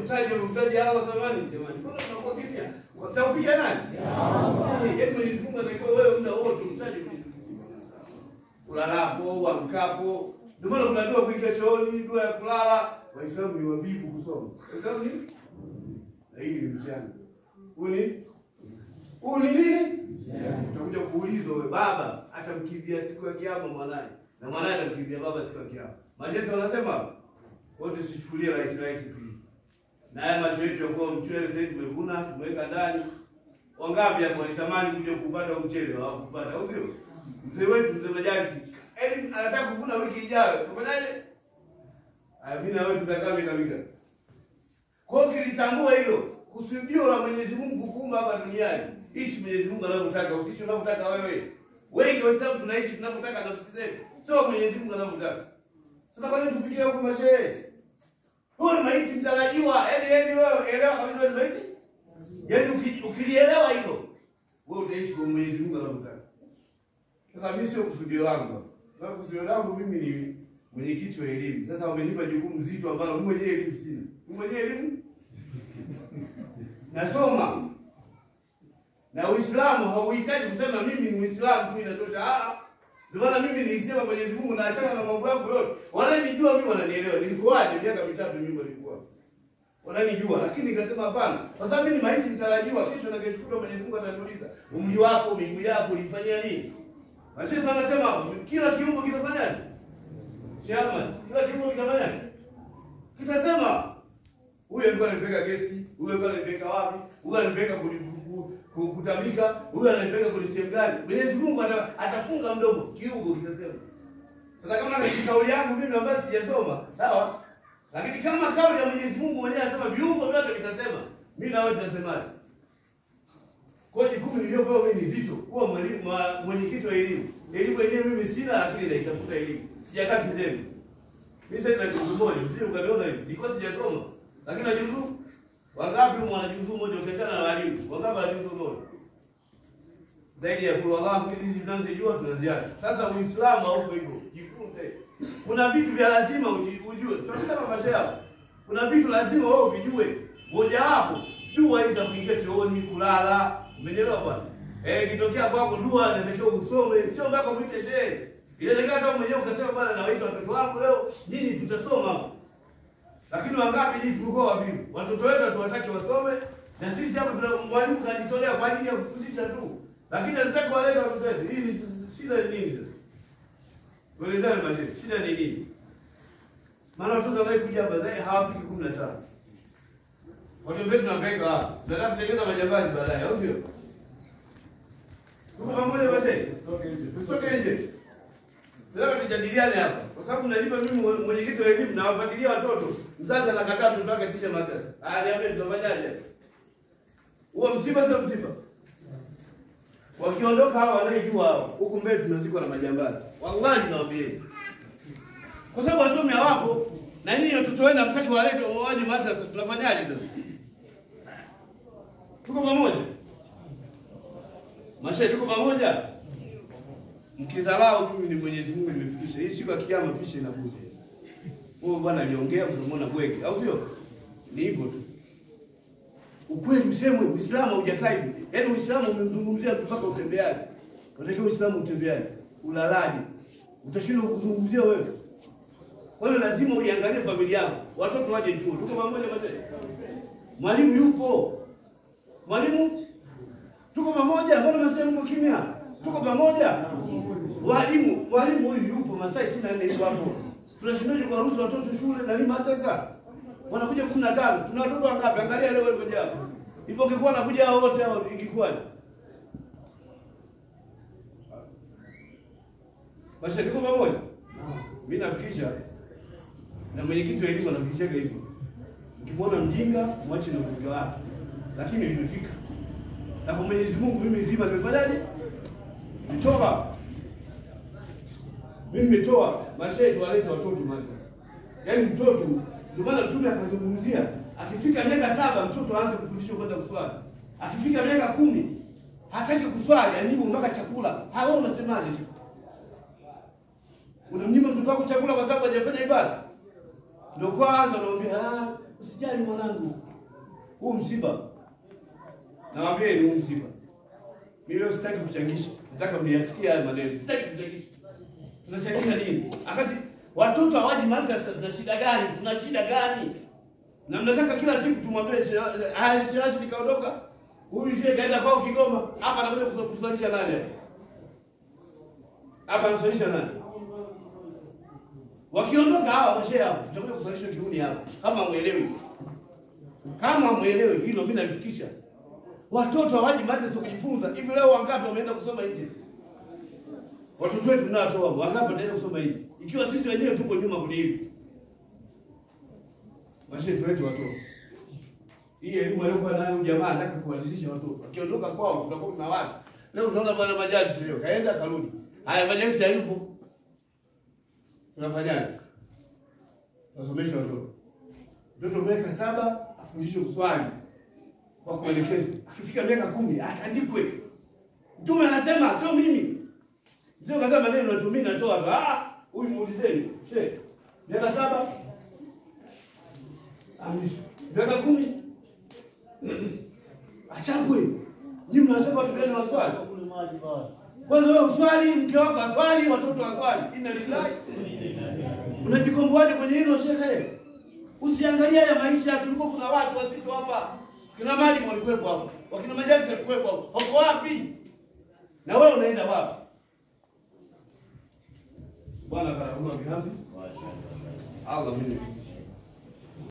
Mtaje mtaje Allah zamani jamani. Mbona tunakuwa kimya? Taufiki ya nani? Ya. Yaani Mwenyezi Mungu atakuwa wewe muda wote mtaje Mwenyezi Mungu. Ulalapo, uamkapo. Ndio maana kuna dua kuingia chooni, dua ya kulala. Waislamu ni wavivu kusoma. Waislamu ni? Na hii ni mtihani. Huu ni? Huu ni nini? Utakuja kuulizwa wewe baba atamkimbia siku ya kiyama mwanae. Na mwanae atamkimbia baba siku ya kiyama. Majeshi wanasema wote tusichukulie rahisi rahisi tu. Na haya macho yetu ya kwa mchele sasa tumevuna, tumeweka ndani. Wangapi hapo walitamani kuja kupata mchele hawakupata, au sio? Mzee wetu mzee Majalisi, yaani anataka kuvuna wiki ijayo. Tufanyaje? Aya mimi na wewe tutakaa mika. Kwa hiyo kilitambua hilo, kusudio la Mwenyezi Mungu kukuumba hapa duniani. Ishi Mwenyezi Mungu anavyotaka, usiishi unavyotaka wewe. Wengi Waislamu tunaishi tunavyotaka nafsi zetu. Sio Mwenyezi Mungu anavyotaka. Sasa kwa nini tufikie huko mashehe? Huyo ni maiti mtarajiwa. Yaani wewe elewa kabisa ni maiti. Yaani ukilielewa hilo, wewe utaishi kwa Mwenyezi Mungu anavyotaka. Sasa mimi sio kusudio langu. Kwa kusudio langu mimi ni mwenyekiti wa elimu. Sasa wamenipa jukumu zito ambalo mimi mwenyewe elimu sina. Mimi mwenyewe elimu nasoma. Na Uislamu hauhitaji kusema mimi ni Muislamu tu inatosha. Ah, ndio maana mimi nilisema Mwenyezi Mungu naachana na mambo yangu yote. Wananijua mimi, wananielewa. Nilikuwaje miaka mitatu nyuma nilikuwa. Wananijua, lakini nikasema hapana. Kwa sababu mimi ni maiti mtarajiwa, kesho na kesho kutwa Mwenyezi Mungu ataniuliza, umri wako, miguu yako ulifanyia nini? Basi anasema kila kiungo kitafanyaje? Chairman, kila kiungo kitafanyaje? Kitasema huyu alikuwa anipeleka guest, huyu alikuwa anipeleka wapi? Huyu anipeleka kutamika, huyu anipeleka kwenye sehemu gani? Mwenyezi Mungu atafunga mdomo, kiungo kitasema. Sasa kama ni kauli yangu mimi ambayo sijasoma, sawa? Lakini kama kauli ya Mwenyezi Mungu mwenyewe anasema viungo vyote vitasema, mimi na wewe tutasemaje? Kwa hiyo jukumu niliyopewa mimi ni zito, kuwa mwenyekiti wa elimu. Elimu yenyewe mimi sina, lakini naitafuta elimu. Sijakaa kizembe. Mimi sasa nina juzu moja, msije mkaniona hivi. Nilikuwa sijasoma, lakini na juzu wangapi mwana juzu moja ukiachana na walimu? Wangapi wana juzu moja? Zaidi ya kulwa hizi tunazijua tunaziacha. Sasa Uislamu hauko hivyo. Jifunze. Kuna vitu vya lazima ujue. Tunasema mashehe. Kuna vitu lazima wewe uvijue. Moja wapo dua hizi za kuingia chooni, kulala. Umeelewa bwana? Kitokea kwako dua inatakiwa usome, sio mpaka muite shehe. Inawezekana hata mwenyewe ukasema bwana nawaita watoto wangu leo, nyinyi tutasoma. Lakini wangapi nyinyi tulikuwa wavivu? Watoto wetu hatuwataki wasome, na sisi hapa tuna mwalimu kajitolea kwa ajili ya kufundisha tu. Lakini hatutaki walete watoto wetu. Hii ni shida ni nini sasa? Tuelezane mashehe, shida ni nini? Maana watoto wanaokuja hapa zaidi hawafiki 15. Watoto wetu tunapeleka hapa. Tunataka kutengeneza majambazi baadaye, au sio? Tuko pamoja mashehe? Tusitoke nje. Tunataka tujadiliane hapa. Kwa sababu nalipa mimi mwenyekiti wa elimu na wafuatilia watoto. Mzazi anakataa mtoto wake asije madrasa. Ah, niambie tutafanyaje? Huo msiba sio msiba? Wakiondoka hawa wanaijua hao, huku mbele tunazikwa na majambazi. Wallahi nawaambieni. Kwa sababu wasomi hawapo na nyinyi watoto wenu hamtaki walete waje madrasa, tunafanyaje sasa? Tuko pamoja? Mashehe tuko pamoja? Mkidharau mimi ni Mwenyezi Mungu nimefikisha. Hii siku ya kiyama picha inakuja. Wewe bwana aliongea mtamwona bweke, au sio? Ni hivyo tu. Ukweli usemwe, Uislamu haujakaa hivi. Yaani Uislamu umemzungumzia mpaka utembeaje. Unatakiwa Uislamu utembeaje? Ulalaje? Utashindwa kuzungumzia wewe. Kwa hiyo lazima uiangalie familia yako. Watoto waje chuo. Tuko pamoja mashehe? Mwalimu yupo. Mwalimu tuko pamoja, mbona unasema mko kimya? Tuko pamoja? Mwalimu, mwalimu huyu yupo masaa 24 yupo hapo. Tunashindaje kuwaruhusu watoto shule na nini madrasa? Wanakuja 15. Tuna watoto wangapi? Angalia leo walikuja hapo. Hivyo ungekuwa nakuja hao wote hao ingekuwaje? Mashehe tuko pamoja? Mimi nafikisha na mwenyekiti wa elimu anafikishaga hivyo. Ukimwona mjinga mwache na ujinga wake. Lakini nimefika. Na kwa Mwenyezi Mungu mimi nzima nimefanyaje? Nitoa. Mimi nimetoa mashehe tuwalete watoto madrasa. Yaani mtoto ndio maana Mtume akazungumzia akifika miaka 7 mtoto aanze kufundishwa kwenda kuswali. Akifika miaka 10 hataki kuswali, anyimwe mpaka chakula. Hao unasemaje? Unamnyima mtoto wako chakula kwa sababu hajafanya ibada? Ndio kwanza unamwambia Usijali mwanangu. Huu msiba. Nawaambia ni huu msiba. Mimi leo sitaki kuchangisha. Nataka mniachikie haya maneno. Sitaki kuchangisha. Tunachangisha nini? Akati watoto hawaji madrasa, tuna shida gani? Tuna shida gani? Na mnataka kila siku tumwambie Sheikh Rashid kaondoka. Huyu shehe kaenda kwao Kigoma. Hapa anakuja kusalisha nani hapa? Hapa anasalisha nani? Wakiondoka hawa mashehe hapo, tutakuja kusalisha kiuni hapo. Kama muelewi. Kama muelewi hilo mimi nalifikisha. Watoto hawaji madrasa kujifunza. Hivi leo wangapi wameenda kusoma nje? Watoto wetu tunatoa wangapi wataenda kusoma nje? Ikiwa sisi wenyewe tuko nyuma kwenye hili. Mashehe wetu watoto. Hii elimu aliyokuwa nayo jamaa anataka kuanzisha watoto. Akiondoka kwao tutakuwa tuna watu. Leo tunaona bwana Majalisi leo kaenda karudi. Haya Majalisi hayupo. Tunafanyaje? Tunasomesha watoto. Mtoto miaka 7 afundishwe kuswali kwa kuelekezwa. Akifika miaka 10 atandikwe. Mtume anasema sio mimi. Mzee kaza maneno natumia natoa. Ah, huyu muulizeni. Sheikh. Miaka 7 amishwe. Miaka 10 achapwe. Nyinyi mnasema watu gani waswali? Kwanza wewe uswali, mke wako aswali, watoto waswali. Inna lillahi. Unajikomboaje kwenye hilo shehe? Usiangalie haya maisha, tulikuwa kuna watu wazito hapa. Kina Mwalimu walikuwepo hapo. Wakina Majalisi walikuwepo hapo. Wako wapi? Na wewe unaenda wapi? Bwana karahuma bihamdi. Allah mimi.